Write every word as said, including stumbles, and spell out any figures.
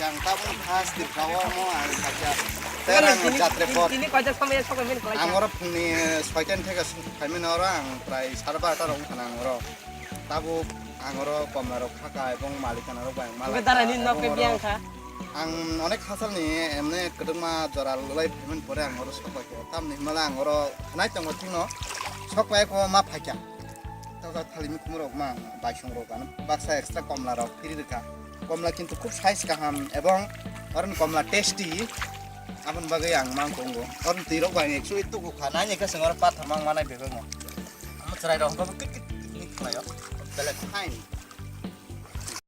Ang tabuk khas tirka o mo ang kaisa terang jatre pot. Tini kaisa samaya sokai min kalai. Ang oro phungni soitan theke phai mani oro ang prai sare barota rok wngkha na ang oro. Tabuk ang oro komla rok khaka ebong malikana rok bai ang malai. Darani nok ke biang kha. Ang onek hasalni emne kwdwkma jora lolai phai mani pore ang oro sok bai kha. Tamni himala ang oro khnai tongo thikno sok bai ko ma phaikha. Tokha thali mi khumrok ma baisong rok ano baksa extra komla rok phiri rwkha. Komla kintu khub size kaham ebong oron komla tasty. Aboni bagwi ang mang tongo. Oron twi rok bai actually tuku kha nai ni kasing oro patha mang manai bebak no. Amo chwrai rok hokhe kit kit kit khlaio. Belai fine.